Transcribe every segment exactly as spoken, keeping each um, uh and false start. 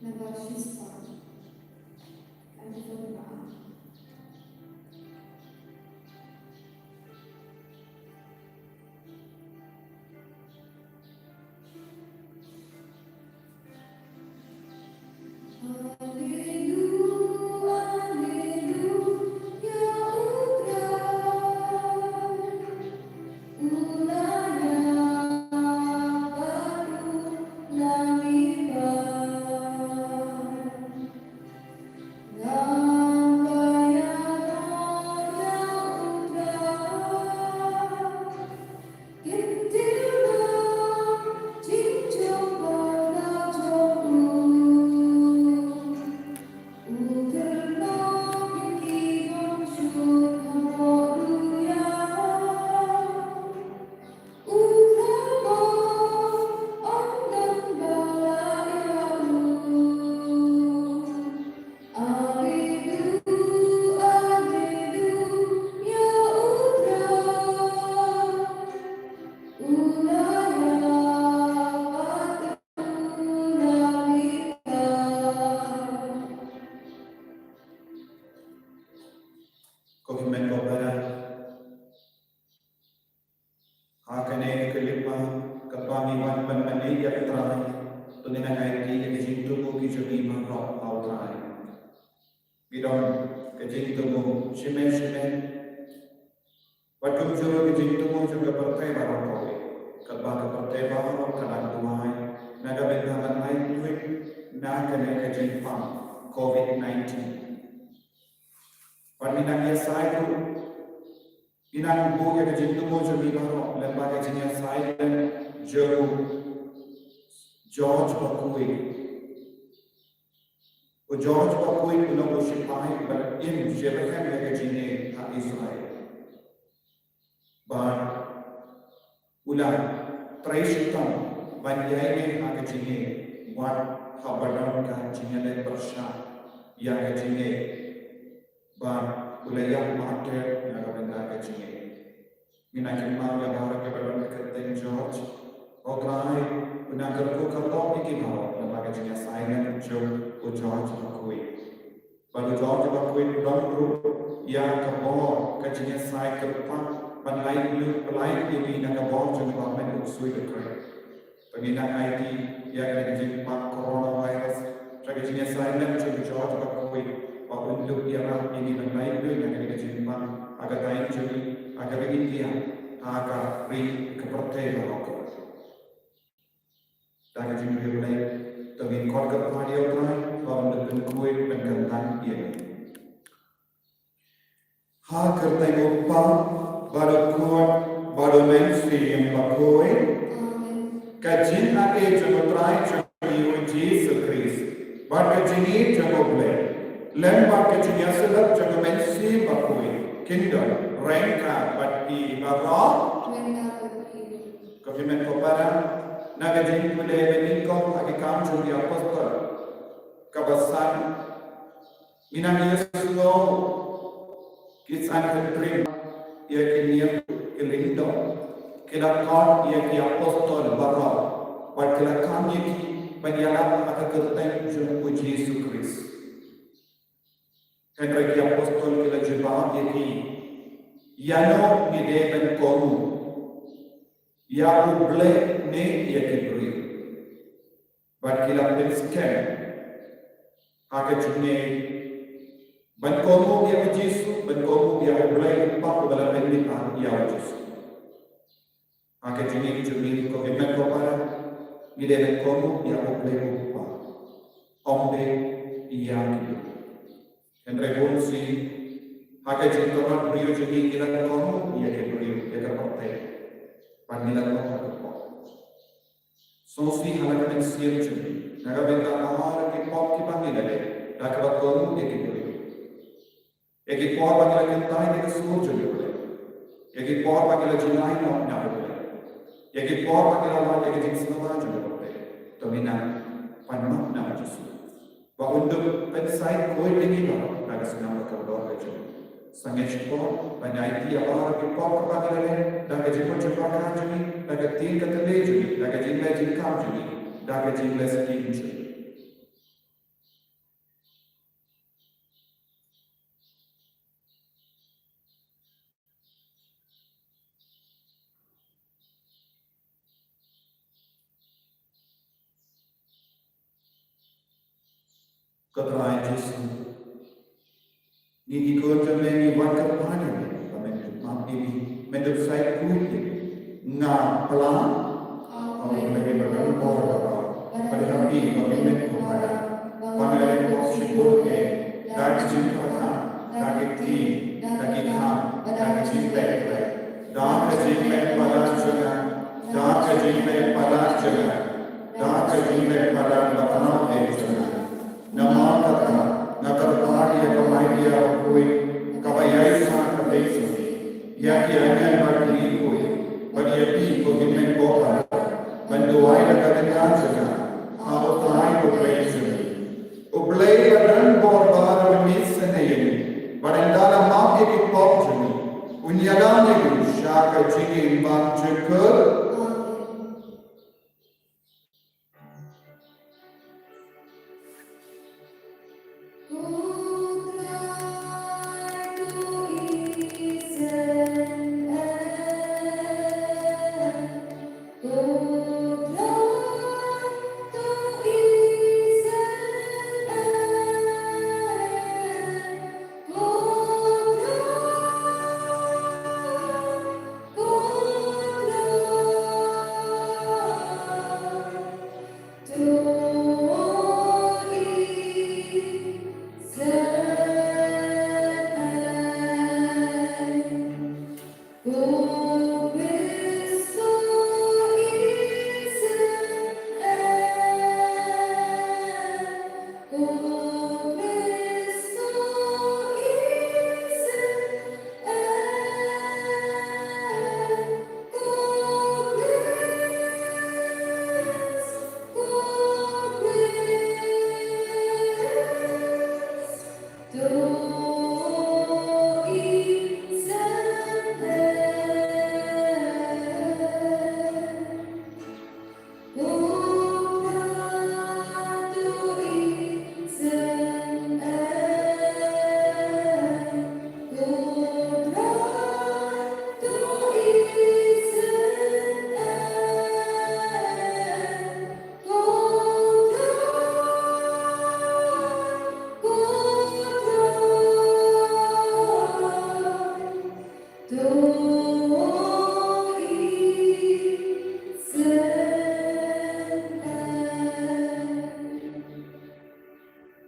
Number shispah. Number shispah. Ko hynmen ko para, ha kane ka khyllipmat, katba ngi wan ban mane ïa U Trai, to ngin nang aiti ïa ka jingthmu ki jong ngi baroh ha U Trai. Ngi don ka jingthmu shimei shimei. Wat kumjuh ka jingthmu jong ka pyrthei baroh kawei. Katba ka pyrthei baroh ka dang duwai na ka bynta ban laitluid na kane ka jingpang covid nineteen. Wat ngin nang ïasaid ruh, ngin nang buh ïa ka jingthmu jong ngi baroh lyngba ka jingïasaid lem jong u George Bakhuid. U George Bakhuid u long u shipai uba im sha ka jingïasaid ha Israel. Bad u la trei shitom ban ïaineh ha ka jingïasaid, wat haba don ka jingïaleh pyrshah ïa ka jingïasaid. Bad u la ïap martyr na ka bynta ka jingïasaid. Ngin ïa kynmaw ïa baroh kiba don ha ka kyrteng George. Ko Trai, u nang kyrkhu kyrdoh ïa ki baroh lyngba ka jingïasaid lem jong u George Bakhuid. Bad u George Bakhuid u don ruh ïa ka bor ka jingïasaid kyrpang ban laitluid, pynlait ïa ngi na ka bor jong u Baroh Ksuid U Khrist. To ngin nang aiti ïa kane ka jingpang coronavirus sha ka jingïasaid lem jong u George Bakhuid, ba un dup ïarap ïa ngi ban laitluid na kane ka jingpang ha ka thaiñ jong ngi, ha ka ri India, ha ka ri, ka pyrthei baroh. Da ka jingriewblei to ngin khot kyrpad ïa U Trai ba un da pynkhuid pynkyntang ïa ngi. Ha ka kyrteng U Kpa bad U Khun bad U Mynsiem Bakhuid. Amen. Ka jingaiei jong U Trai jong ngi U Jisu Khrist bad ka jingïeit jong U Blei lem bad ka jingïasyllok jong U Mynsiem Bakhuid kin don ryngkat bad phi baroh. Ryngkat bad phi. Ko hynmen ko para, na ka jingpule ba nyngkong ha Ki Kam jong ki Apostol kaba san, ngi nang ïohsngew ki Sanhedrin, ïa ki niam ki lyngdoh, ki la khot ïa ki apostol baroh bad ki la khang ïa ki ban ïalap ha ka kyrteng jong U Jisu Khrist. Hynrei ki apostol ki la jubab ïa ki, ïano ngi dei ban kohnguh, ïa U Blei ne ïa ki briew? Bad ki la pynskhem ha ka jingïaid ban kohnguh ïa U Jisu, ban kohnguh ïa U Blei U Kpa uba la pynlong ïa U Jisu. Ha ka jingïaid jong ngi ko hynmen ko para, ngi dei ban kohnguh ïa U Blei U Kpa, ym dei ïa ki briew. Hynrei bun sien ha ka jingtyrwa briew jong ngi ngi la kohnguh ïa ki briew, ïa ka pyrthei, bad ngi la kohnguh ïa ka pop. Sngewsih ha la ka mynsiem jong ngi na ka bynta baroh ki pop kiba ngi la leh da kaba kohnguh ïa ki briew. Ïa ki por ba ngi la kyntait ïa ka sur jong U Blei, ïa ki por ba ngi la jingai noh na U Blei, ïa ki por ba ngi la wad ïa ka jingsngewbha jong U Blei. To ngin nang pan noh na U Jisu ba un dup pynshai khuid ïa ngi baroh na ka snam bad ka kordor ka jong U. Sngewbha shipor ban aiti ïa baroh ki pop kiba ngi la leh da ka jingmut jingpyrkhat jong ngi, da ka ktien ka kynmaw jong ngi, da ka jingleh jingkam jong ngi, da ka jingleh sniew jong ngi. Ko Trai Jisu, ngi ki khun jong me ngi wan kyrpad ïa me ba men dup map ïa ngi, men dup shait khuid ïa ngi. Nga pla, nga pla ïa ka bor ba ka, ba ka phi ba ka men ko para, ba nga ïa ko shibun ïa da ka jingpyrkhat, da ka kti, da ki kham, da ka jingleh, da ka jingleh palat jong nga, da ka jingleh palat jong nga, da ka jingleh palat ba ka nang eh jong nga. Namar kata, nga kyrpad ïa ka Maria bakhuid, kaba ïaisah ka beit jong ngi, ïa ki anyan bad ki riew khuid, bad ïa phi ko hynmen ko para, ban duwai da ka bynta jong nga ha U Trai U Blei jong ngi. U Blei ba don bor baroh un ïeit sngewbha ïa ngi, bad un da la map ïa ki pop jong ngi, un ïalam ïa ngi sha ka jingim bymjukut.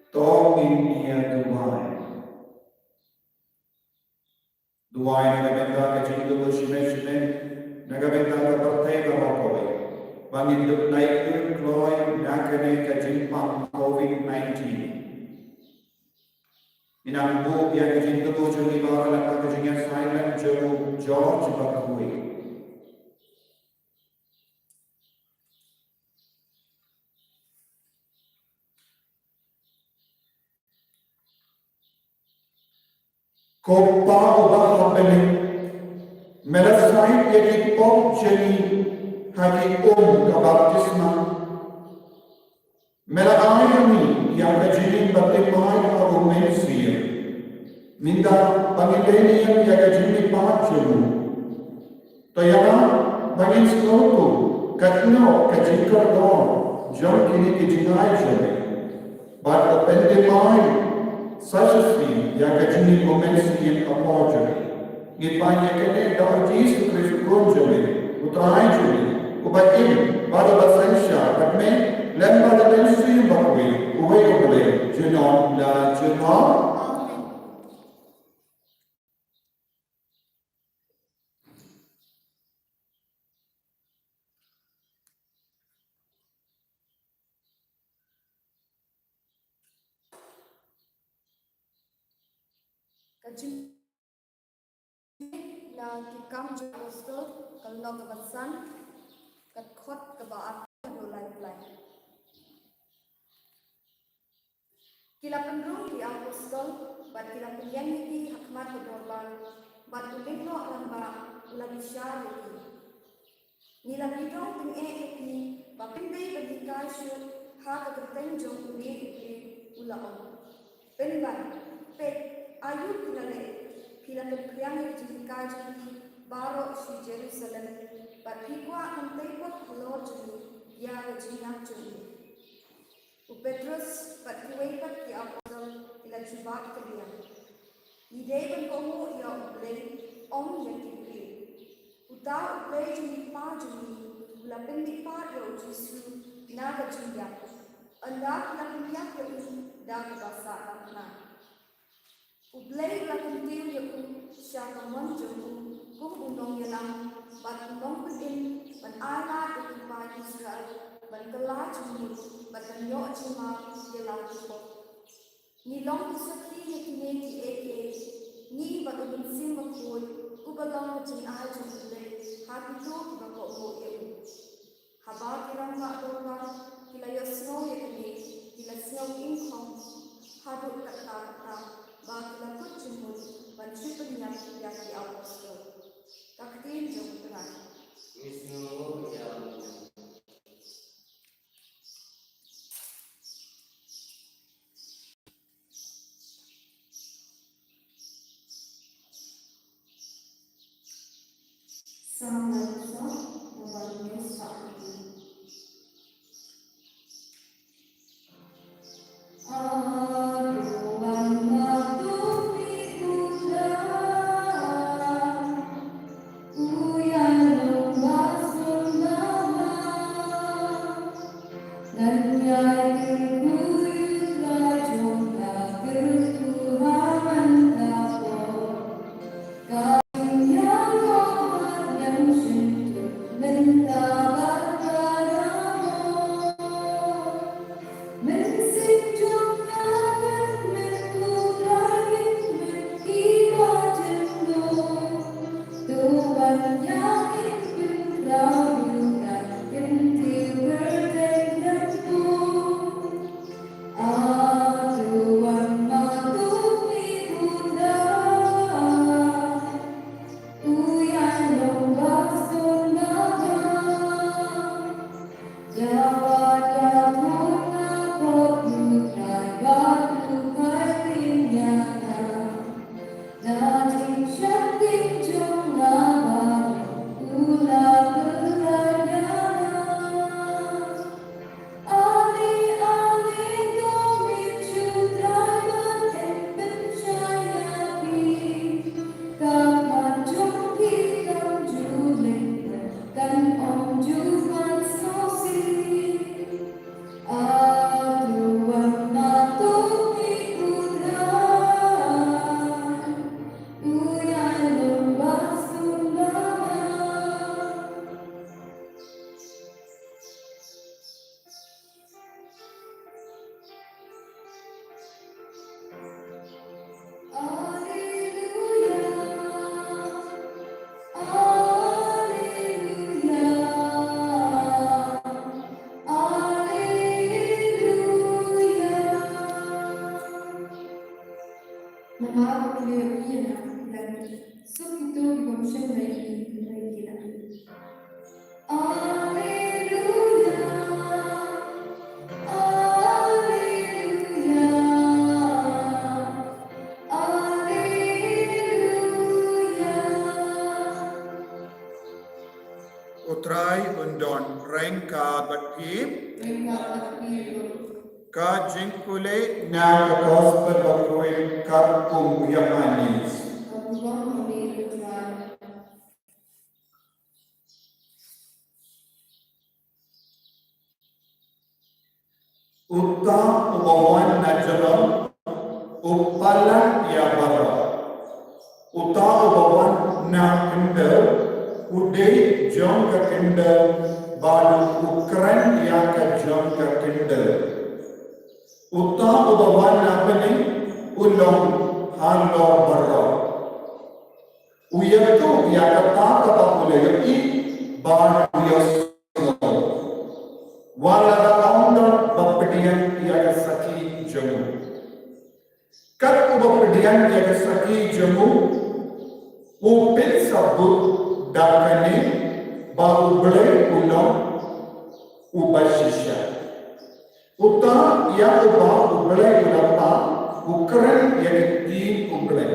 To ngin ïa duwai. Duwai na ka bynta ka jingduwai shimet shimet na ka bynta ka pyrthei baroh kawei, ba ngin dup lait kloi na kane ka jingpang covid nineteen. Ngin nang buh ïa ka jingduwai jong ngi baroh lyngba ka jingïasaid jong u George Bakhuid. Ko Pa uba ha bneng, me la said ïa ki pop jong ngi ha ki um ka baptisma. Me la ai ïa ngi ïa ka jingim ba thymmai ha U Mynsiem. Mynta ba ngin leh ïa ka jingmihpat jong u, to ïa ba ngin sngewthuh katno ka jingkordor jong kine ki jingai jong me. Bad to pynthymmai sa shisien ïa ka jingim U Mynsiem hapoh jong ngi. Ngi pan ïa kane da U Jisu Khrist U Khun jong me, U Trai jong ngi, uba im bad uba synshar bad me lem bad U Mynsiem Bakhuid, uwei U Blei, junom la junom. Ka jingpule na Ki Kam jong Apostol, ka lynnong kaba san, ka dkhot kaba ar haduh laiphew lai. Ki la pynrung ïa ki apostol bad ki la pynïeng ïa ki ha khmat ka dorbar, bad u lyngdoh rangbah u la bishar ïa ki. Ngi la pyndonkam ïa phi ba phin dei ban hikai shuh ha ka kyrteng jong une u Blei, u la ong. Pynban, peit, aïu phi la leh? Phi la pynphriang ïa ka jinghikai jong ki baroh sha Jerusalem, bad phi kwah ban tei bud halor jong ngi ïa ka jingngap jong ngi. U Petros bad kiwei pat ki Kaba kylliang, ngi dei ban kohnguh ïa U Blei, ym ïa ki briew. Uta U Blei jong ki kpa jong ngi u la pynmihpat ïa U Jisu na ka jingïap, ynda ki la pynïap ïa u da kaba sah lam khnang. U Blei u la kyntiew ïa u sha ka mon jong u kum u nongïalam bad u nongpynim ban ailad ïa ki paid Israel ban kylla jingmut bad ban ïoh jingma ïa la ki pop. Ngi long ki sakhi ïa kine kiei kiei, ngi bad U Mynsiem Bakhuid uba long ka jingai jong U Blei ha kito kiba kohnguh ïa u. Haba ki rangbah dorbar ki la ïohsngew ïa kane, ki la sngew ingkhong haduh katta katta ba ki la kut jingmut ban shu pynïap ïa ki apostol. Ka ktien jong U Trai. Ngi sngewnguh ïa U. Psalm ninety-four, number one. Namar ba ki la ïohi ïa nga, ki la kyrpad. Suk kito ki bym shym la ïohi, ïohi ki la. Alleluia, alleluia, alleluia. U Trai un don ryngkat bad phi. Ryngkat bad phi ruh. Ka jingpule na ka Gospel bakhuid katkum u Ïoannis. Ka burom ha me ko Trai. Uta uba wan na jylliew u palat ïa baroh. Uta uba wan na kyndit u dei jong ka kyndit bad u kren ïa ka jong ka kyndit. Uta uba wan na bneng u long halor baroh. U ïathuh ïa kata kaba u la ïohi bad u ïohsngew. Wat la da ong da ba pdiang ïa ka sakhi jong u. Kat uba pdiang ïa ka sakhi jong u, u pynsabut da kane ba U Blei u long uba shisha. Uta ïa uba U Blei u la pah, u kren ïa ka ktien U Blei.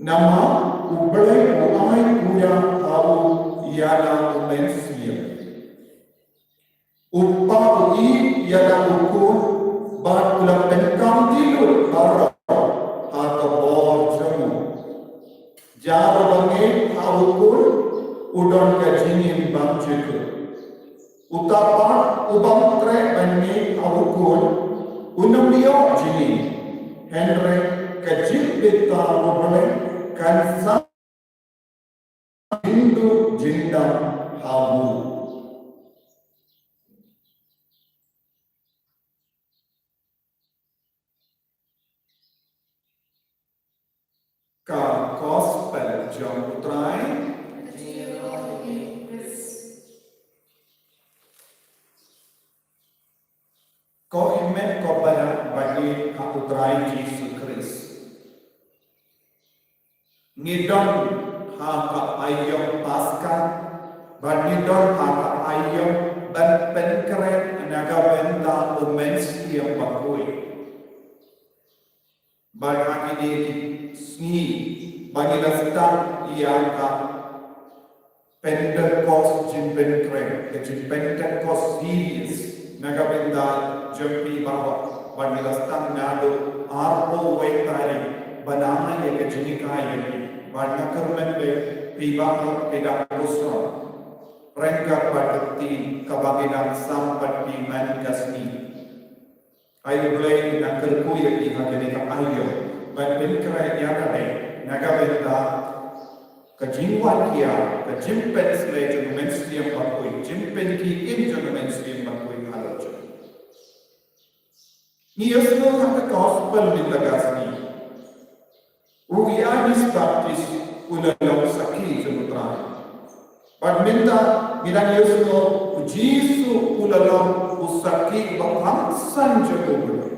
Namar U Blei u ai kular ha u ïa la u Mynsiem. U Kpa u ïeit ïa la u Khun bad u la pynkamti lut baroh. jingkyrkhu. Uta pat u bym treh ban mih ha u khun, un ym ïoh jingim, hynrei ka jingbit ta U Blei kan sa jingduh jingdam ha u. Ka Gospel jong U Trai. Ko hynmen ko para ba ïeit ha U Trai Jisu Khrist. Ngi don ha ka aïom Paska, bad ngi don ha ka aïom ban pynkhreh na ka bynta u Mynsiem Bakhuid. Bad ha kine ki sngi ba ngi la sdang ïa ka Pentecost, jingpynkhreh, ka jingpentecost series, na ka bynta jong phi baroh, ba ngi la sdang naduh arphew wei tarik, ba nang ïa ka jinghikai ïa phi, ba nga kyrmen ba phi baroh phi dang pyrshang ryngkat bad ka ktien kaba ngi dang sam bad phi man ka sngi. Ai U Blei, nga kyrkhu ïa phi ha kane ka aïom ban pynkhreh ïa kane na ka bynta ka jingwan ïa ka jingpynshlei jong u Mynsiem Bakhuid, jingpynkhie im jong u Mynsiem Bakhuid halor jong ngi. Ngi ïohsngew ha ka Gospel mynta ka sngi. U Ïoannis Baptist u la long sakhi jong U Trai. Bad mynta ngi dang ïohsngew U Jisu u la long u sakhi ba khongsan jong U Blei.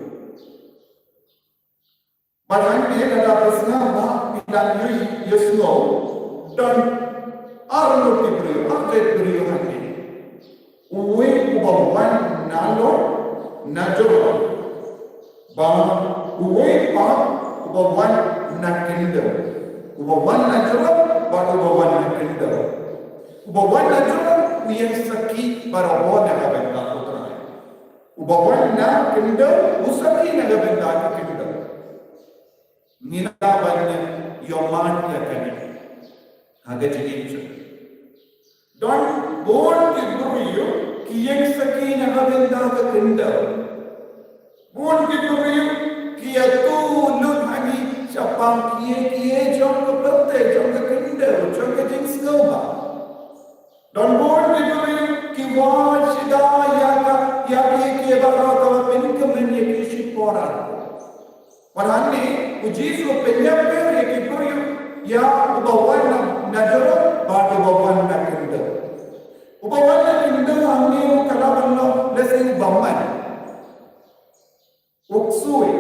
Bad hangne lada phi sngap ba phi dang ïoh ïohsngew don ar ngut ki briew, ar ngut ki briew hangne. Uwei uba wan na lor na jrong, bad uwei pat uba wan na khyndew. Uba wan na jrong bad uba wan na khyndew. Uba wan na jrong u ïeng sakhi barabor na ka bynta U Trai. Uba wan na khyndew u sakhi na ka bynta ka khyndew. Ngi lah ban ïoh mad ïa kane ha ka jingim jong ngi. Don bun ki briew ki ïeng sakhi na ka bynta ka khyndew. Bun ki briew ki ïathuh lut ha ngi shaphang kiei kiei jong ka pyrthei, jong ka khyndew, jong ka jingsngewbha. Don bun ki briew ki wad shida ïa ka, ïa kiei kiei baroh kaba pynkmen ïa ki shipor. Bad hangne U Jisu u pynïapher ïa ki briew, ïa uba wan na, na jrong bad uba wan na khyndew. Uba wan na khyndew hangne u ka lah ban long lehse u bymman, u ksuid,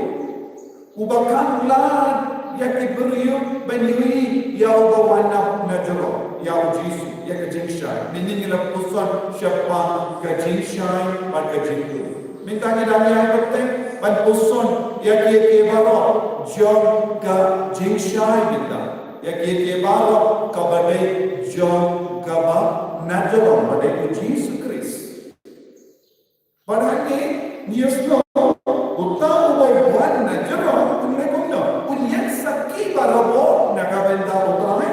uba khang lad ïa ki briew ban ïohi ïa uba wan na, na jrong, ïa U Jisu, ïa ka jingshai. Mynne ngi la puson shaphang ka jingshai bad ka jingduh. Mynta ngi dang ïa kyrteng ban puson ïa kiei kiei baroh jong ka jingshai mynta. Ïa kiei kiei baroh kaba dei jong kaba na jrong, ba dei U Jisu Khrist. Bad hangne ngi ïohsngew uta uba wan na jrong un leh kumno? Un ïeng sakhi barabor na ka bynta U Trai.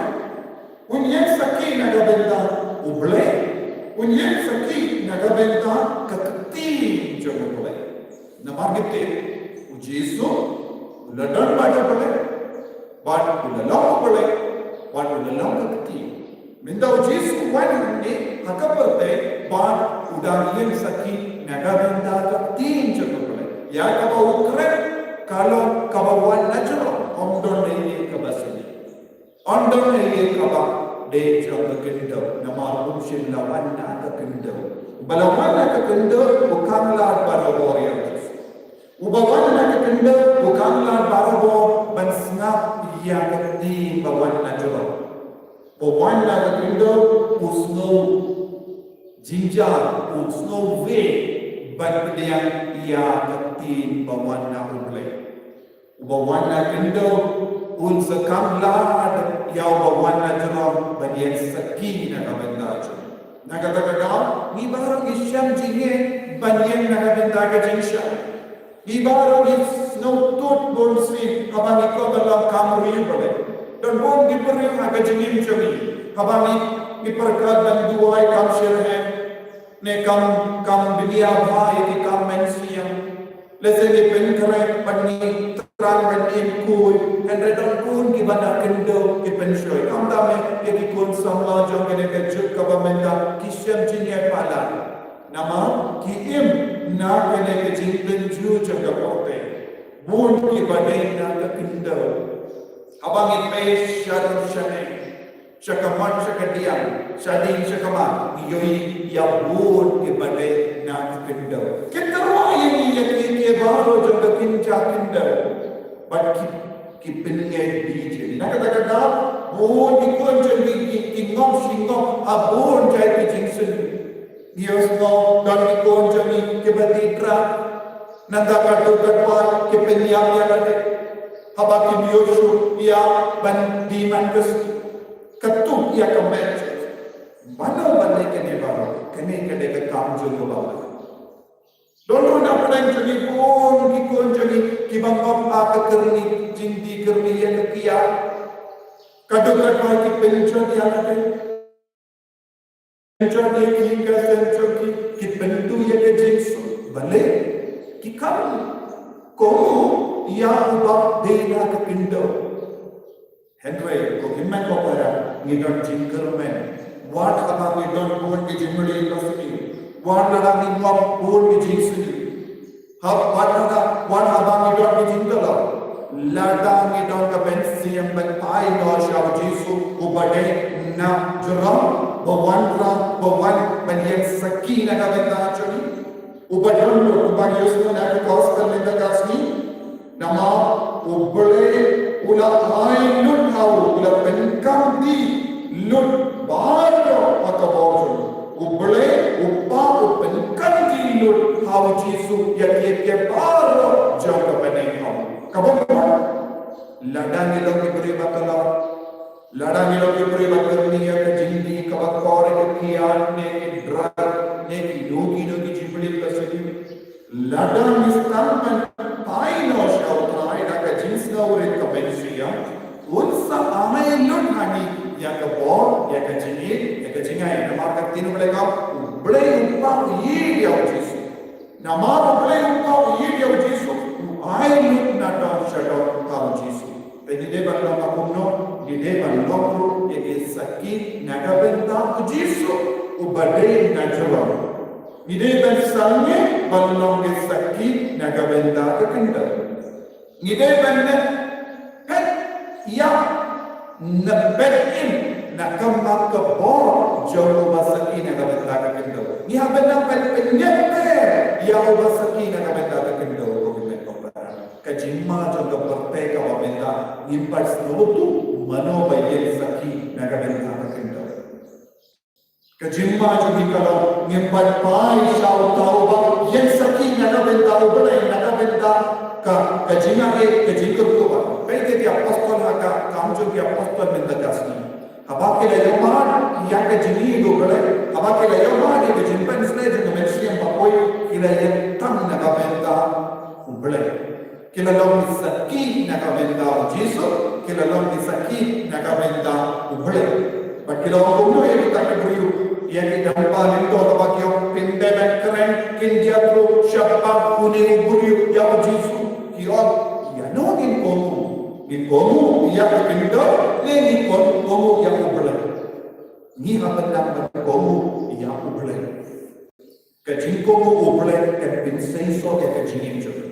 Un ïeng sakhi na ka bynta U Blei. Un ïeng sakhi na ka bynta ka ktien jong U Blei. Namar ngi tip U Jisu u la don bad U Blei, bad u la long U Blei, bad u la long ka ktien. Mynta U Jisu u wan hangne ha ka pyrthei bad u dang ïeng sakhi na ka bynta ka ktien jong U Blei. Ïa kaba u kren ka long kaba wan na jrong, ym don ei ei kaba sniew. Ym don ei ei kaba dei jong ka khyndew, namar um shym la wan na ka khyndew. Ba la wan na ka khyndew u khang lad barabor ïa U Jisu. Uba wan na ka khyndew u khang lad barabor ban sngap ïa ka ktien ba wan na jrong. Uba wan na ka khyndew u sngew jynjar, u sngew wei ban pdiang ïa ka ktien ba wan na U Blei. Uba wan na khyndew un sa khang lad ïa uba wan na jrong ban ïeng sakhi na ka bynta jong u. Na kata ka daw ngi baroh ngi shem jingeh ban ïeng na ka bynta ka jingshai. Ngi baroh ngi sngewthuh bun sien haba ngi kwah ban long kam ri Blei. Don bun ki briew ha ka jingim jong ngi haba ngi ki pyrkhat ban duwai kam shyrkhei, ne kam, kam bniah bha ïa ki kam mynsiem. Lehse ngi pynkhreh ban ngi thrang ban im khuid, hynrei don bun kiba na khyndew ki pynshoi. Khamtam eh ïa ki khun samla jong kane ka juk kaba mynta ki shem jingeh palat. Namar ki im na kane ka jingpynjur jong ka pyrthei. Bun kiba dei na ka khyndew. Haba ngi peit shaduh shane, sha ka mon sha ka diang, sha ding sha ka mar, ngi ïohi ïa bun kiba dei na ka khyndew. Ki tyrwa ïa ngi ïa ki, ki baroh jong ka kynja khyndew. Bad ki, ki pynngeit dih jong ngi. Na kata ka daw, bun ki khun jong ngi ki, ki ngop shi ngop ha bun jait ki jingsniew. Ngi ïohsngew don ki khun jong ngi kiba die drug. Nangta katto katne ki pynïap ïa lade. Haba kim ïoh shuh ïa ban die man ka sngi, katto ïa ka met. Mano ban leh kane baroh? Kane ka dei ka kam jong u Balang. Don ruh na pdeng jong ngi bun ki khun jong ngi kiba ngop ha ka kyrni jingdie kyrni ïa ka kiad. Katto katne ki pynjot ïa lade. Pynjot ïa ki, ka seng jong ki, ki pynduh ïa ka jingsuk. Balei? Ki kam kohnguh ïa uba dei na ka khyndew. Hynrei ko hynmen ko para, ngi don jingkyrmen. Wat haba ngi don bun ki jingmlien basniew, wat lada ngi ngop bun ki jingsniew, haba, wat lada, wat haba ngi don ki jingdalok, lada ngi don ka mynsiem ban phai noh sha u Jisu uba dei na jrong, ba wanrah, ba wan ban ïeng sakhi na ka bynta jong ngi. Uba don lut, uba ïohsngew na ka gospel mynta ka sngi. Namar U Blei u la ai lut ha u, u la pynkyntiew lut baroh ha ka bor jong u. U Blei u Kpa u pynkyntiew lut ha u Jisu ïa kiei kiei baroh jong ka bneng ha u. Kaba mut, lada ngi long ki briew ba khlaiñ, lada ngi long ki briew ba kyrni ïa ka jingdie kaba kor ïa ka kiad ne ki drug ne kino kino ki jingmlien basniew, lada ngi sdang ban phai noh sha U Trai da ka jingsngewrit ka mynsiem, un sa ai lut ha ngi ïa ka bor, ïa ka jingïeit, ïa ka jingaiei. Namar ka ktien U Blei ka ong, U Blei u Kpa u ïeit ïa u Jisu. Namar U Blei u Kpa u ïeit ïa u Jisu, u ai lut na don sha don ha u Jisu. Te ngi dei ban long kumno? Ngi dei ban long ruh ïa ki sakhi na ka bynta u Jisu uba dei na jrong. Ngi dei ban sangeh ban long ki sakhi na ka bynta ka khyndew. Ngi dei ban neh peit ïa, neh peit im na ka mat ka bor jong uba sakhi na ka bynta ka khyndew. Ngi hap ban neh peit, peit ïa, ïa uba sakhi na ka bynta ka khyndew, ko hynmen ko para. Ka jingma jong ka pyrthei kaba mynta, ngim pat sngewthuh mano ba ïeng sakhi na ka bynta ka khyndew. Ka jingma jong ngi ka long, ngim pat phai sha uta uba ïeng sakhi na ka bynta U Blei, na ka bynta ka, ka jingaiei, ka jingkyrkhu ba. Kaei kata ki apostol ha ka kam jong ki apostol mynta ka sngi. Haba ki la ïoh mad ïa ka jingïeit U Blei, haba ki la ïoh mad ïa ka jingpynshlur jong ka mynsiem bakhuid, ki la ïeng tang na ka bynta U Blei. Ki la long ki sakhi na ka bynta u Jisu, ki la long ki sakhi na ka bynta U Blei. Bad ki la ong kumno ïa kita ki briew, ïa ki dang ba lyngdoh kaba ki ong, phin dei ban kren, kin ïathuh shaphang une u briew ïa u Jisu. Ki ong, ïano ngin kohnguh? Ngin kohnguh ïa ka khyndew ne ngin kohnguh ïa U Blei? Ngi hap ban nang ban kohnguh ïa U Blei. Ka jingkohnguh U Blei kan pynseisoh ïa ka jingim jong ngi.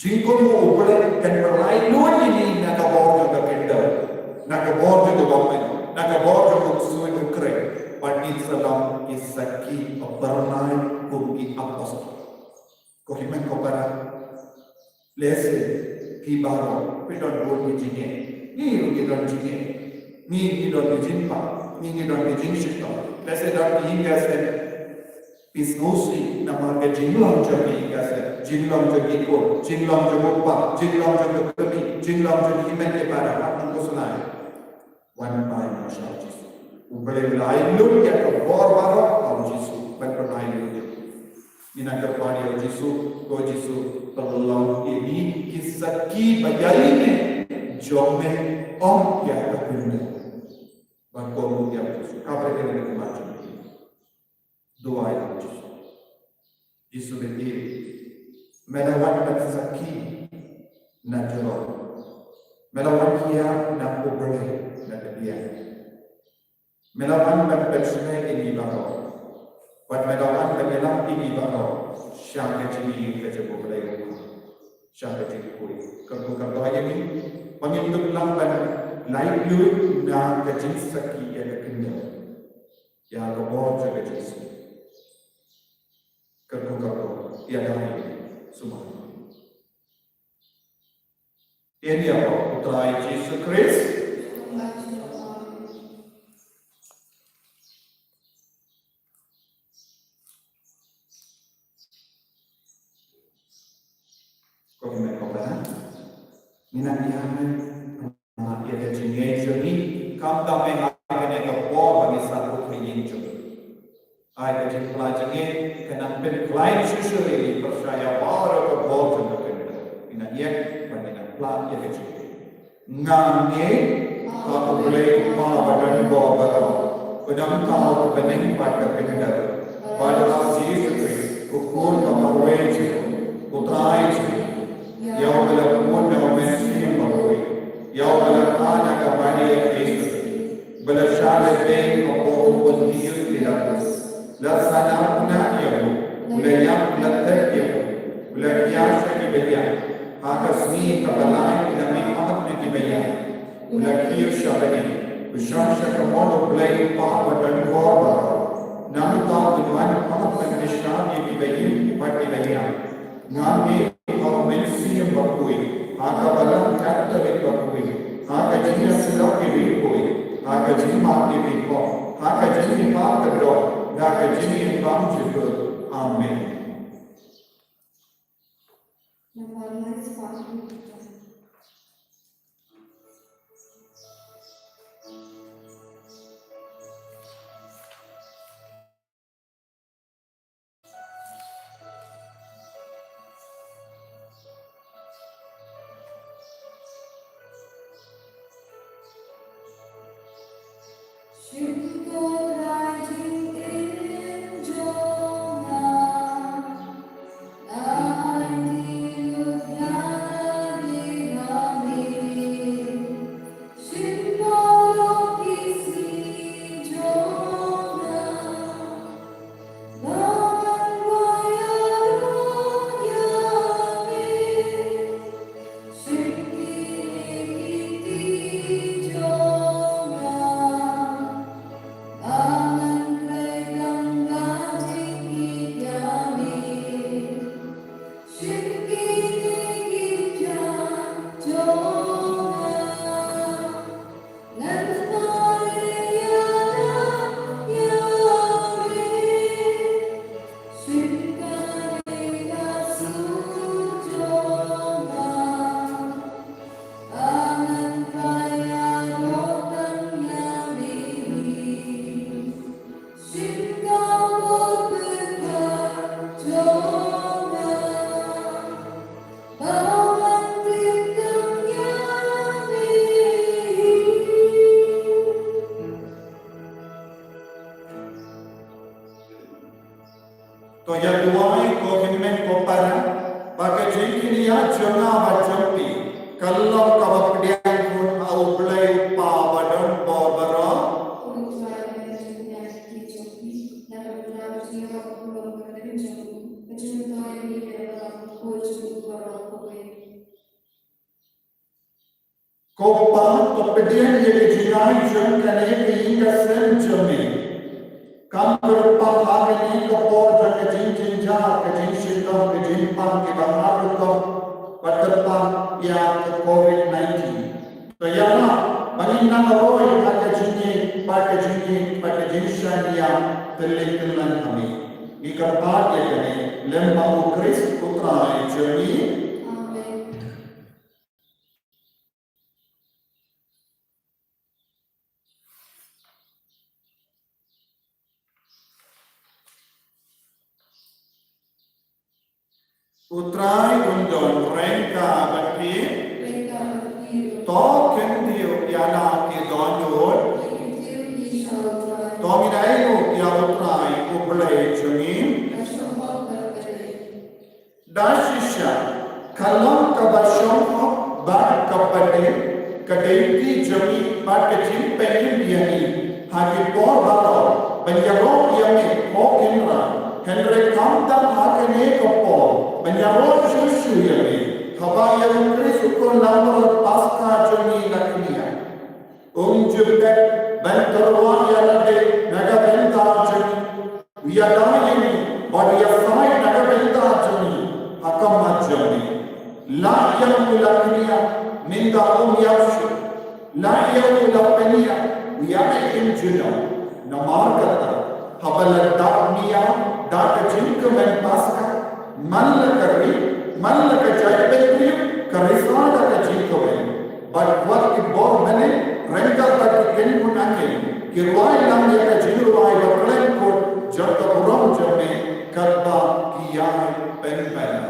Jingkohnguh U Blei kan pynlait lut ïa ngi na ka bor jong ka khyndew, na ka bor jong ka bymman, na ka bor jong u ksuid u khrei. Bad ngin sa long ki sakhi ba phyrnai kum ki apostol. Ko hynmen ko para. Lehse phi baroh phi don bun ki jingeh. Ngi ruh ngi don jingeh. Ngi, ngi don ki jingpang. Ngi, ngi don ki jingshitom. Lehse don ki ïing ki sem. Phi sngewsih namar ka jinglong jong ki ïing ki sem, jinglong jong ki khun, jinglong jong u kpa, jinglong jong ka kmie, jinglong jong ki hynmen ki para, hap nang khuslai. Wan phai noh sha u Jisu. U Blei u la ai lut ïa ka bor baroh ha u Jisu. Ban pynlait lut ïa u. Ngin nang kyrpad ïa u Jisu, ko Jisu, pynlong ïa ngi ki sakhi ba ïaineh jong me, ym ïa ka khyndew. Ban kohnguh ïa u Jisu. Ka bret ïa ka khmat jong phi. Duwai ïa u Jisu. Jisu bad ïa, me la wan ban sakhi na jrong. Me la wan ïa na U Blei na ka diang. Me la wan ban pynshlur ïa ngi baroh. Bad me la wan ban ïalam ïa ngi baroh sha ka jingïeit ka jong U Blei. Sha ka jingkhuid. Kyrkhu kyrdoh ïa ngi ba ngin dup lang ban lait luid na ka jingsakhi ïa ka kyndoh. Ïa ka bor jong ka jingsakhi. Kyrkhu kyrdoh ïa ngi. Sumar. Ïa nia ba U Trai Jisu Khrist. Ko hynmen ko para, ngi nang ïa ngi, ïa ka jingngeit jong ngi, kam tam eh ha kane ka por ba ngi sah ruh ha ïing jong ngi. Ai ka jingpyllait jong ngi ka nang pynkhlaiñ shisha ïa ngi pyrshah ïa baroh ka bor jong ka kyndoh. Ngi nang ïa ba ngi nang pynlait ïa ka jingngeit. Nga ngeit ha U Blei U Kpa ba don bor baroh, ba don kawei ka bneng bad ka kyndoh, bad ha U Jisu Khrist, U Khun ba marwei jong U Trai jong ngi, ïa uba la pun da U Mynsiem Bakhuid, ïa uba la kha na ka Maria Theisotti, ba la shah lehbeiñ hapoh u Pontius Pilatus, la sahnarphna ïa u, u la ïap, la tet ïa u, u la khia sha ki baïap, ha ka sngi kaba lai u la mihpat na ki baïap, u la kiew sha bneng, u shong sha kamon U Blei U Kpa ba don bor baroh. Nangta un wan pat ban kyrshan ïa ki baïap bad ki baïap. Nga ngeit ha U Mynsiem Bakhuid, ha ka Balang Katholik bakhuid, ha ka jingïasyllok ki riewkhuid, ha ka jingmap ki jingpop, ha ka jingmihpat kyrdoh, ha ka jingim bymjukut. Amen. To ïa duwai ko hynmen ko para, ba ka jingkynnoh jong nga bad jong phi ka long kaba pdiang ha U Blei U Kpa ba don bor baroh. Ko Kpa, to pdiang ïa ka jingai jong kane ka ïing ka sem jong me. Kam kyrpang ha kane ka por jong ka jingjynjar, ka jingshitom, ka jingpang kiba hap rukom, bad kyrpang ïa ka covid nineteen. To ïa ba ngin nang roi ha ka jingïeit bad ka jingïeit bad ka jingshaniah tylli tyllan ha me. Ngi kyrpad ïa kane lem bad U Khrist U Trai jong ngi. Amen. U Trai un don ryngkat bad phi. To kyntiew ïa la ki dohnud. bad ka pat ka dei ka dei ki jong ngi bad ka jingpynim ïa ngi ha ki por baroh ban ïaroh ïa me, ko Kynrad, hynrei khamtam ha kane ka por ban ïaroh shuh shuh ïa me, haba ïa U Khrist u khun langbrot Paskha jong ngi la kñia. Um ju peit ban tyrwa ïa lade na ka bynta jong ngi, u ïada ïa ngi bad u ïasaid na ka bynta jong ngi ha ka mat jong ngi. La ïa u la kñia, mynta um ïap shuh. La ïa u la pynïap, u ïa ai im junom. Namar kata, haba la dap nia da ka jingkmen Paskha, man la ka ri, man la ka jaitbynriew, ka risa da ka jingkmen. Bad wat ki bor bneng, ryngkat bad ki kynhun angel, ki rwai lang ïa ka jingrwai ba khlem kut jong ka burom jong me, katba ki ïai pynbna.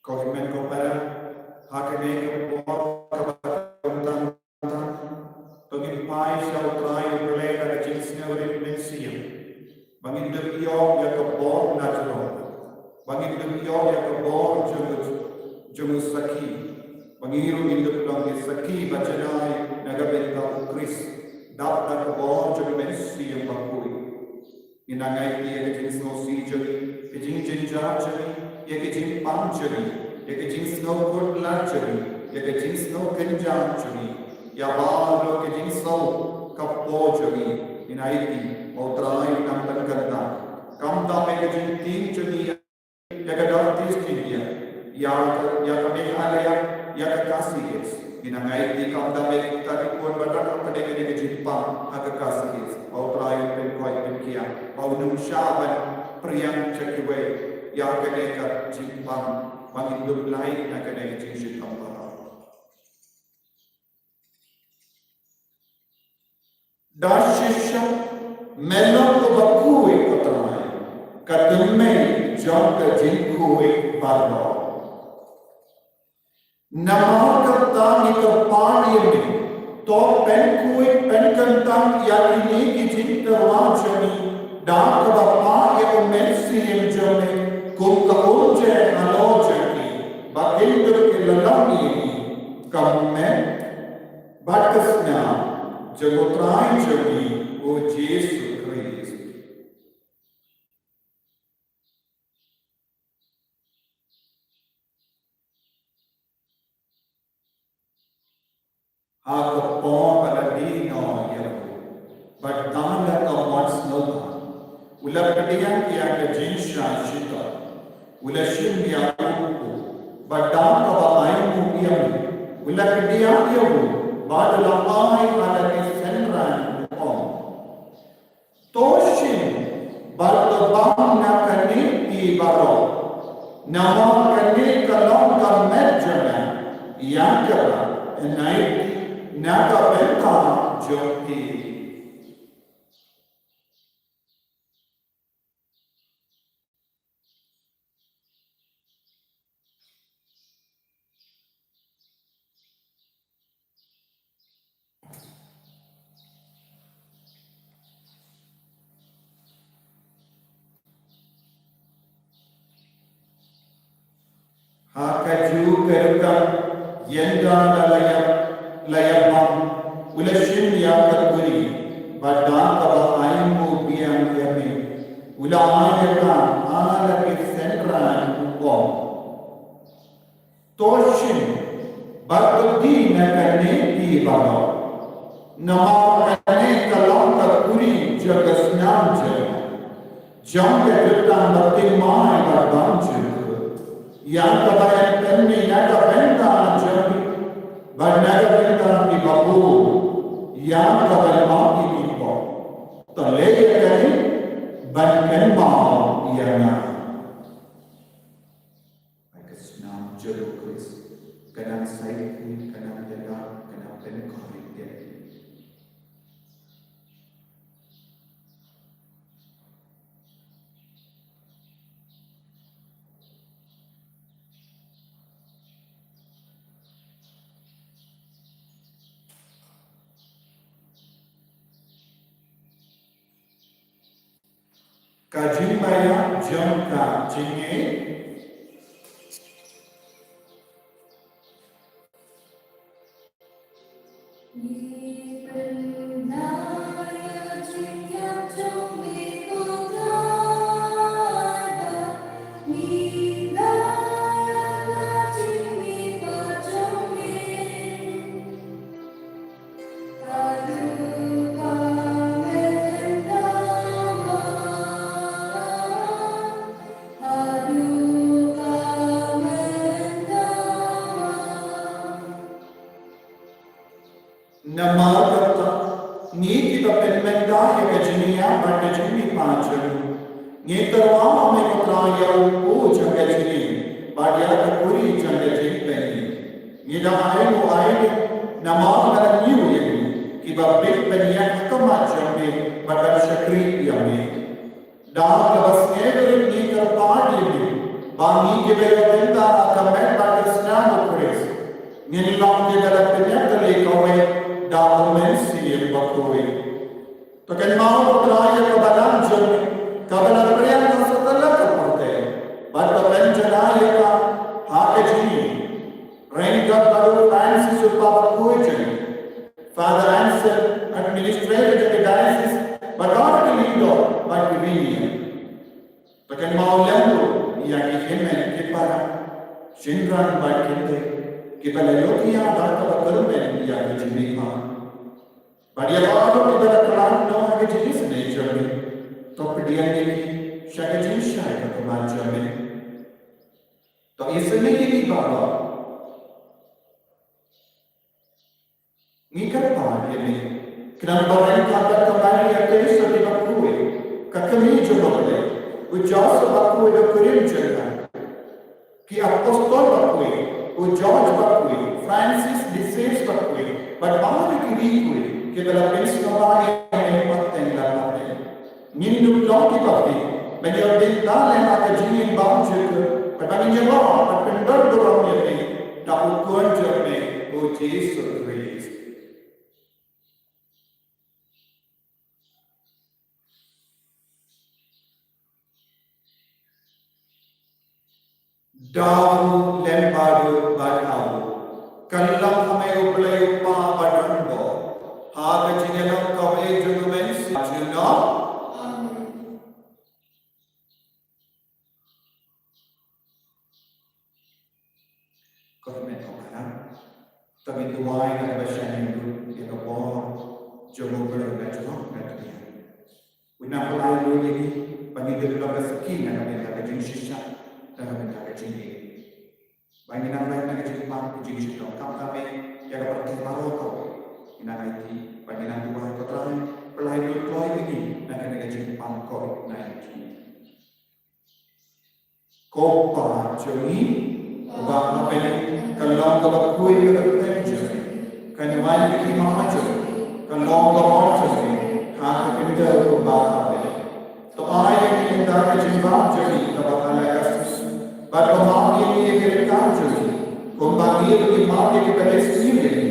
Ko hynmen ko para, ha kane ka por kaba khamtam, to ngin phai sha U Trai U Blei da ka jingsngewrit mynsiem. Ba ngin dup ïoh ïa ka bor na jrong. Ba ngin dup ïoh ïa ka bor jong u, jong u sakhi. Ba ngi ruh ngin dup long ki sakhi ba jngai na ka bynta U Khrist. Dap da ka bor jong u Mynsiem Bakhuid. Ngin nang aiti ïa ka jingsngewsih jong ngi, ka jingjynjar jong ngi, ïa ka jingpang jong ngi, ïa ka jingsngewkhuslai jong ngi, ïa ka jingsngewkynjah jong ngi, ïa baroh ka jingsngew ka por jong ngi. Ngin aiti, O Trai, nang pynkyntang. Khamtam ïa ka jingtieng jong ngi ïa ka North East India, ïa ka, ïa ka Meghalaya, ïa ka Khasi Hills. Ngin nang aiti khamtam ïa kita ki khun ba dang hap pynlong ïa ka jingpang ha ka Khasi Hills. Ba U Trai un pynkhuid pynkhiah, ba un ym shah ban pyrshang sha kiwei ïa kane ka jingpang, ba ngin dup lait na kane ka jingshitom baroh. Da shisha, me long uba khuid, ko Trai, ka tymmen jong ka jingkhuid baroh. Namar kata ngi kyrpad ïa me, to pynkhuid pynkyntang ïa kine ki jingtyrwa jong ngi, da kaba phah ïa u Mynsiem jong me, kum ka umjer halor jong ki, ba kin dup ki lyngngoh ïa ngi, ka met bad ka snam jong U Trai jong ngi U Jisu Khrist. Ha ka por ba la die noh ïa u, bad da la ka mon sngewbha, u la pdiang ïa ka jingshah shitom, u la shim ïa u, bad da kaba ainguh ïa u, u la pdiang ïa u, bad u la ai ha la ki synran, u ong: To shim bad to bam na kane phi baroh, namar kane ka long ka met jong nga, ïa kaba yn ai na ka bynta jong phi. Ha kajuh ka rta, ynda la ïap, la ïap bam, u la shim ïa ka kuri, bad da kaba ainguh biang ïa me, u la ai ïa ka ha la ki synran u ong: To shim bad to die na kane phi baroh, namar kane ka long ka kuri jong ka snam jong nga, jong ka jutang ba thymmai bad bymjukut, ïa kaba yn pynmih na ka bynta jong phi bad na ka bynta kiba bun, ïa kaba ym map ïa ki pop. To leh ïa kane ban kynmaw ïa nga. Ai ka snam jong u Khrist ka nang sait, ka nang ïada, ka nang pynkhuid ïa. Ka jingbaïa jong ka jingïeit. Namar kata, ngi kiba pynmynta ïa ka jingïap bad ka jingmihpat jong u, ngi kyrpad, A Mei ko Trai, ïa u kpu jong ka jingïeit bad ïa ka kuri jong ka jingpynim. Ngi da ainguh ainguh namar ba la ñiew ïa ngi kiba bit ban ïaid ha khmat jong me bad ban shakri ïa me. Da kaba sngewrit ngi kyrpad ïa me ba ngi kiba ïa bynta ha ka met bad ka snam u Khrist ngin long kiba la pynïap kawei da u Mynsiem Bakhuid. To kynmaw ko Trai ïa ka balang jong me kaba la pdiang ha satlak ka pyrthei bad to pynjanai ïa ka ha ka jingïeit. Ryngkat bad u Francis u Papa bakhuid jong ngi, Father Anselm, Administrator jong ka Diocese, bad baroh ki lyngdoh bad ki riewniam. To kynmaw lem ruh ïa ki hynmen ki para, shynrang bad kynthei, kiba la ïoh thiah da kaba kyrmen ïa ka jingmihpat. Bad ïa baroh kiba la khlad noh ha ka jingisynei jong me, to pdiang ïa ki sha ka jingshai ka khmat jong me. To isynei ïa ngi baroh. Ngi kyrpad ïa me, khnang ba ryngkat bad ka Maria Thresia bakhuid, ka kmie jong U Blei, u Joseph bakhuid u kurim jong ka, ki apostol bakhuid, u George bakhuid, Francis de Sales bakhuid, bad baroh ki riewkhuid kiba la pynsngewbha ïa me pateng la pateng. Ngin ym long kiba bieit ban ïa bynta lem ha ka jingim bymjukut, bad ba ngin ïa lor bad pyndon burom ïa me da u Khun jong me, u Jisu Khrist. Da u lem bad u bad ha u. Kyllon ha me U Blei u Kpa badonbor, ha ka jingïalam kawei jong u Mynsiem Bakhuid junom. Amen. Ko hynmen ko para, to ngin duwai na kaba shaniah lut ïa ka bor jong U Blei ba jrong ka duwai. Un nang pynlait lut ïa ngi ba ngin long ka sakhi na ka bynta ka jingshisha, na ka bynta ka jingïeit. Ba ngin nang lait na ka jingpang ka jingshitom, khamtam ïa ka pyrthei baroh kawei. Ngin nang aiti, ba ngin nang duwai, Ko Trai, pynlait lut kloi ïa ngi na kane ka jingpang Covid nineteen. Ko Kpa jong ngi uba ha bneng, ka long kaba khuid ka kyrteng jong me, kan wan ka kyrteng jong me, kan long ka mon jong me ha ka khyndew kumba ha bneng. To ai ïa ngi mynta ka jingbam jong ngi kaba ha la ka sngi, bad to map ïa ngi ïa ki ryngkat jong ngi, kumba ngi ruh ngi map ïa kiba leh sniew ïa ngi,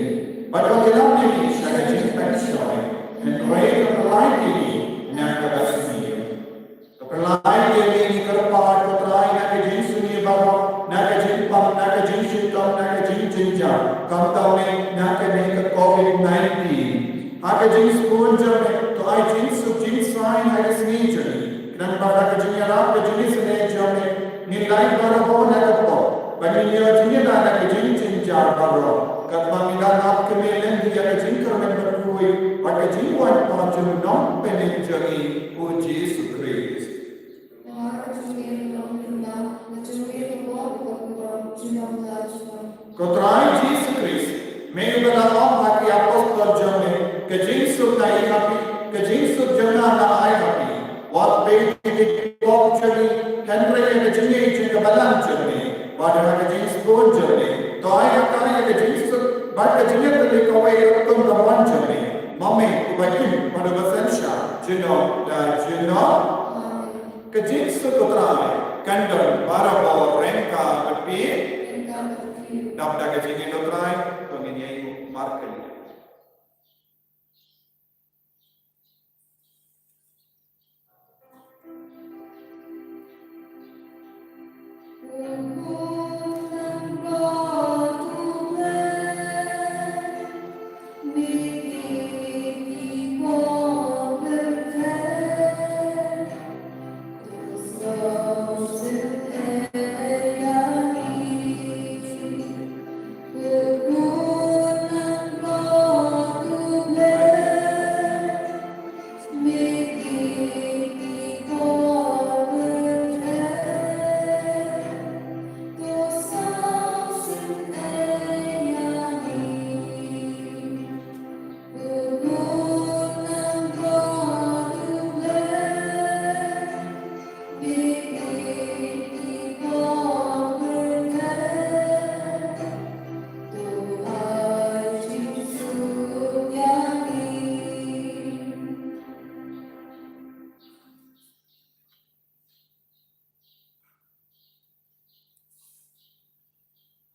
bad to ïalam ïa ngi sha ka jingpynshoi, hynrei to pynlait ïa ngi na kaba sniew. To pynlait ïa ngi, ngi kyrpad Ko Trai, na ka jingsniew baroh, na ka jingpang, na COVID nineteen. Ha ka jingsbun jong me, to ai jingsuk jingsaiñ ha ka sngi jong ngi. Khnang ba da ka jingïarap ka jingisynei jong me, ngin lait barabor na ka pop, ba ngin ïoh jingïada na ka jingjynjar baroh. Katba ngi da ap kmie lem ïa ka jingkyrmen bakhuid bad ka jingwan jong u Nongpynim jong ngi, u Jisu Khrist. Ko Trai Jisu Khrist, me uba la ong ha ki apostol jong me, ka jingsuk nga ai ha phi, ka jingsuk jong nga nga ai ha phi. Wat peit ïa ki pop jong ngi, hynrei ïa ka jingïeit jong ka balang jong me. Bad ha ka jingsbun jong me, to ai ha ka ïa ka jingsuk bad ka jingïatylli kawei ruh kum ka mon jong me. Ma me uba im bad uba synshar junom la junom. Ka jingsuk u Trai kan don barabor ryngkat bad phi. Dap da ka jingïeit u Trai, to ngin ïa ïeng markylliang.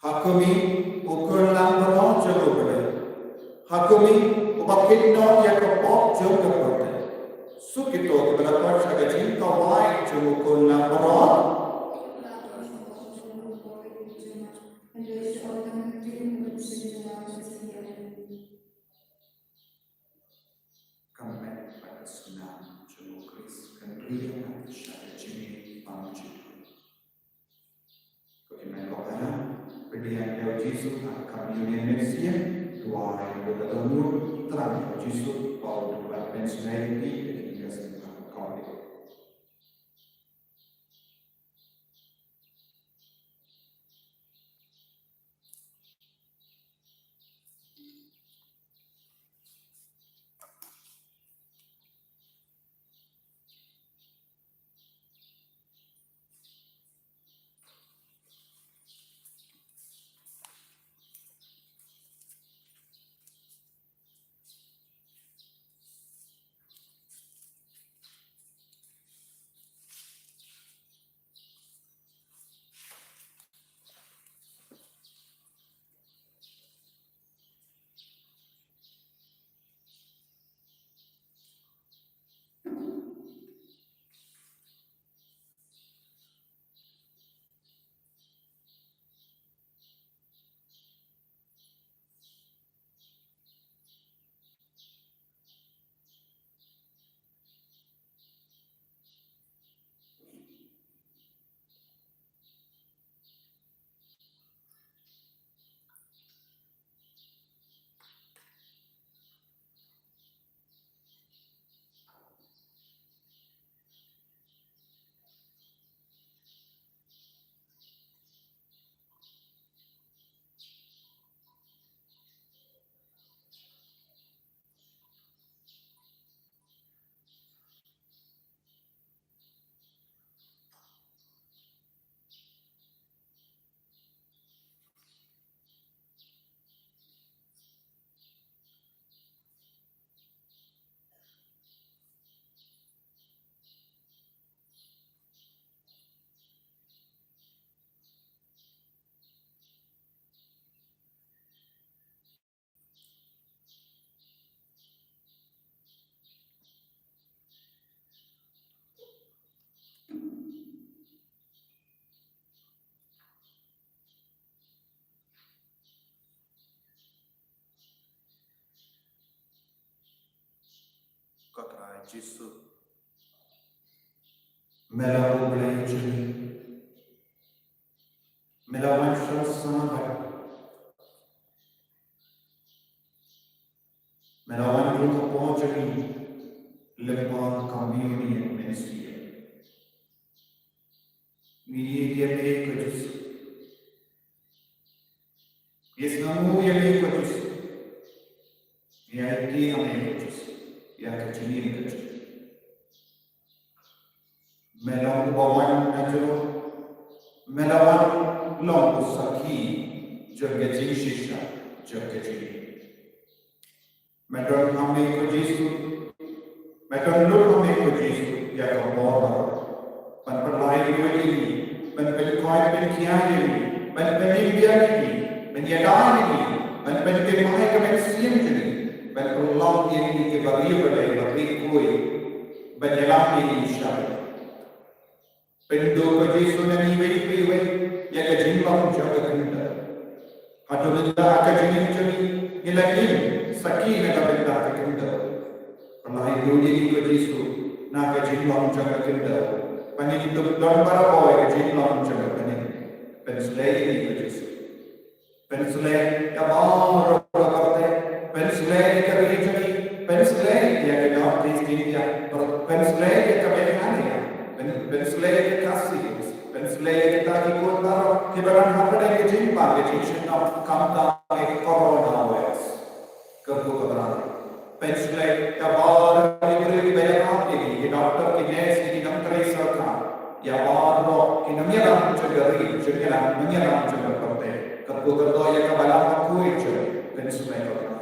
Ha khmih, u khun langbrot jong U Blei. Ha khmih, uba kit noh ïa ka pop jong ka pyrthei. Suk kito kiba la koit sha ka jingkawai jong u khun langbrot. Ka met bad ka snam jong U Khrist kan ri ïa nga sha ka jingim bymjukut. Ko hynmen ko para, pdiang ïa U Jisu ha ka kam ïa u mynsiem, duwai ïa u da don ïa u, thrang ïa U Jisu ba u dei ban pynsngew ïa phi ha ka jingïaseng ka kawei. Jisu. Me long U Blei jong ngi. Me la wan sngewsarong. Me la wan rung hapoh jong ngi lyngba ka mynsiem. Ngi ïeit ïa me ko Jisu. Ngi sngewnguh ïa me ko Jisu. Ngi aiti ïa me ko Jisu ïa ka jingim ka jong ngi. Me long uba wan na jrong. Me la wan long u sakhi jong ka jingshisha jong ka jingim. Me don ha me ko Jisu. Me don lut ha me ko Jisu ïa ka bor. Ban pynlait ïa ngi, ban pynkoit pynkhia ïa ngi, ban pynïaid ïa ngi, ban ïada ïa ngi, ban pynkynmaw ïa ka mynsiem jong ngi, ban pynlong ïa ngi kiba riewblei, ba riewkhuid, ban ïalam ïa ngi shai. Pynduh ko Jisu na ngi iwei pa iwei ïa ka jinglong jong ka khyndew. Hato mynta ha ka jingim jong ngi ngi la im sakhi na ka bynta ka khyndew? Pynlait ïa ngi ko Jisu na ka jinglong jong ka khyndew. Ba ngin ïoh don barabor ïa ka jinglong jong ka bneng. Pynsleh ïa ngi ko Jisu. Pynsleh ïa baroh ka pyrthei. Pynsleh ïa ka ri jong ngi. Pynsleh ïa ka North East India. Pynsleh ïa ka Meghalaya. Pyn-, pynsleh ïa ka Khasi Hills. Pynsleh ïa kita ki khun baroh kiba don hapdeng ka jingpang ka jingshitom khamtam ïa ka coronavirus. Kyrkhu ko Trai. Pynsleh ïa baroh ki briew kiba ïarap ïa ngi, ki doktor, ki nurse, ki nongtrei sorkar. Ïa baroh ki nongïalam jong ka ri, jong ka ri, nongïalam jong ka pyrthei. Kyrkhu kyrdoh ïa ka balang bakhuid jong ngi. Pynsleh ko Trai.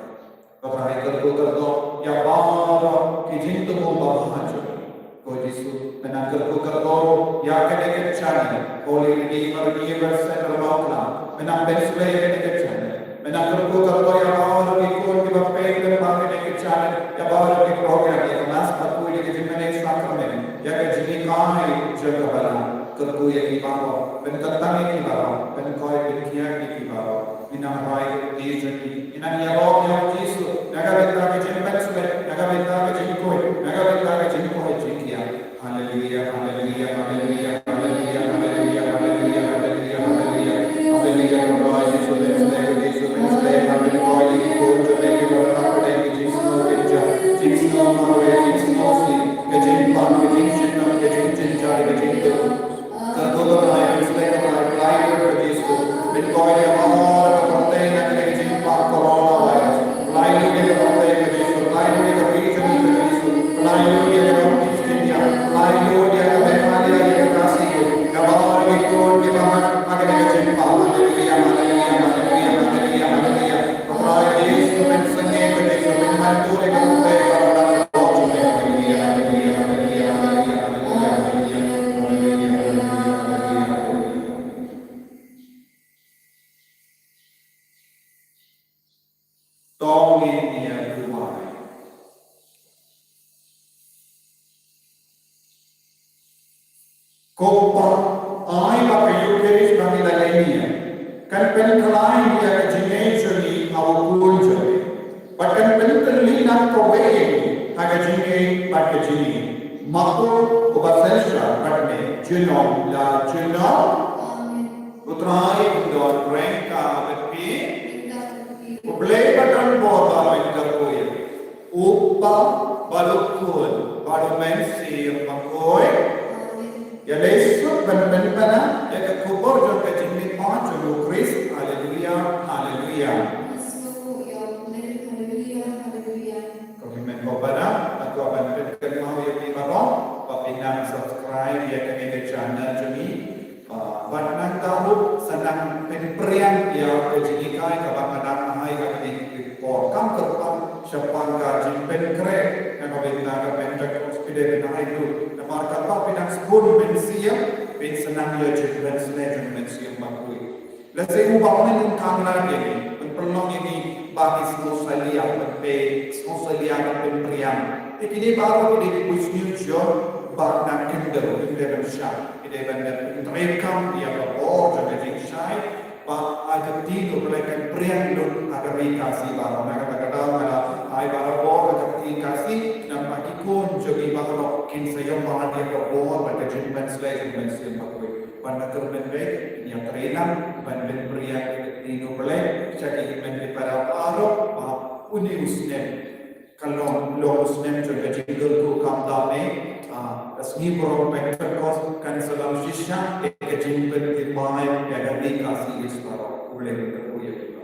Ko Trai, kyrkhu kyrdoh ïa baroh ki jingthmu babha jong ngi. Ko Jisu, me nang kyrkhu kyrdoh ïa kane ka channel Holy Redeemer Universe Centre Mawklam. Me nang pynsleh ïa kane ka channel. Me nang kyrkhu kyrdoh ïa baroh ki khun kiba peit lyngba kane ka channel, ïa baroh ki program, ïa ka Mass bakhuid, ïa ka jingmane sakramen, ïa ka jinghikai jong ka balang. Kyrkhu ïa ki baroh, pynkyntang ïa ki baroh, pynkoit pynkhia ïa ki baroh. Ngi nang rai ïa ki jong ngi, ngi nang ïaroh ïa U Jisu na ka bynta ka jingpynsleh, na ka bynta ka jingkhuid, na ka bynta ka jingkoit jingkhiah. Haleluia, haleluia, haleluia. Ka jingpang, ka jingshitom, ka jingjynjar, ka jingduk. Ka jingduk ka rai, ka jingduk ka rai, ka jingduk ka rai, ka jingduk. Pynkoit ïa ka pyrthei na ka jingpang coronavirus. Pynlait ïa ka pyrthei ka Jisu, pynlait ïa ka pyrthei ka Jisu, pynlait ïa ka North East India, pynlait ïa ka Meghalaya, ïa ka Khasi Hills, ïa baroh ki khun kiba don ha ka jingpang. Haleluia, haleluia, haleluia, haleluia, haleluia. Pynlait ïa ka Jisu, pynsngew ïa ka Jisu, pynbantu ïa ka pyrthei. To ngin ïa duwai. Ko Pa, ai ba ka Eucharist ba ngi la leh ïa ngi kan pynkhlaiñ ïa ka jingngeit jong ngi ha u Khun jong me, bad kan pyntylli lang kawei ïa ngi ha ka jingngeit bad ka jingim. Ma U uba synshar bad me, junom la junom. Amen. U Trai un don ryngkat bad phi. Ryngkat bad phi. U Blei ba don bor ba un kyrkhu ïa phi. U Kpa bad u Khun bad u Mynsiem Bakhuid. Amen. Ïa lei suk ban pynpaw ïa ka khubor jong ka jingmihpat jong u Khrist. Haleluia, haleluia. Haleluia, haleluia. Ko hynmen ko para, nga kwah ban pynkynmaw ïa phi baroh ba phin nang subscribe ïa kane ka channel jong ngi. Ah, bad nangta ruh sa nang pynpriang ïa ka jinghikai kaba nga dang ai ha kane ka por. Kam kyrpang shaphang ka jingpynkhreh na ka bynta ka Pentecost, phi dei ban ai ruh. Namar katba phi nang sbun mynsiem, phin sa nang ïoh jingpynsngew jong u Mynsiem Bakhuid. Lehse u Bah Min un khang lad ïa ngi, un pynlong ïa ngi ba ngin sngewsalia, ban peit, sngewsalia, ban pynpriang. Te kine baroh ki dei ki bunsniew jong ba na khyndew, ki dei ban shah, ki dei ban pyntreikam ïa ka bor jong ka jingshai, ba ha ka ktien U Blei kan priang lut ha ka ri Khasi baroh. Na kata ka daw nga la ai barabor ha ka ktien Khasi, namar ba ki khun jong sa ïa ka bor bad ka jingpynsleh jong U Mynsiem Bakhuid. Ban da kyrmen bad ïa ka rynïeng ban pynbria ïa ka ktien U Blei sha ki hynmen ki para baroh ba une u snem ka long long u snem jong ka jingkyrkhu khamtam ne, ah, ka sngi burom Pentecost kan sa long shisha ïa ka jingpyntimai ïa ka ri Khasi baroh. U Blei un kyrkhu ïa kita.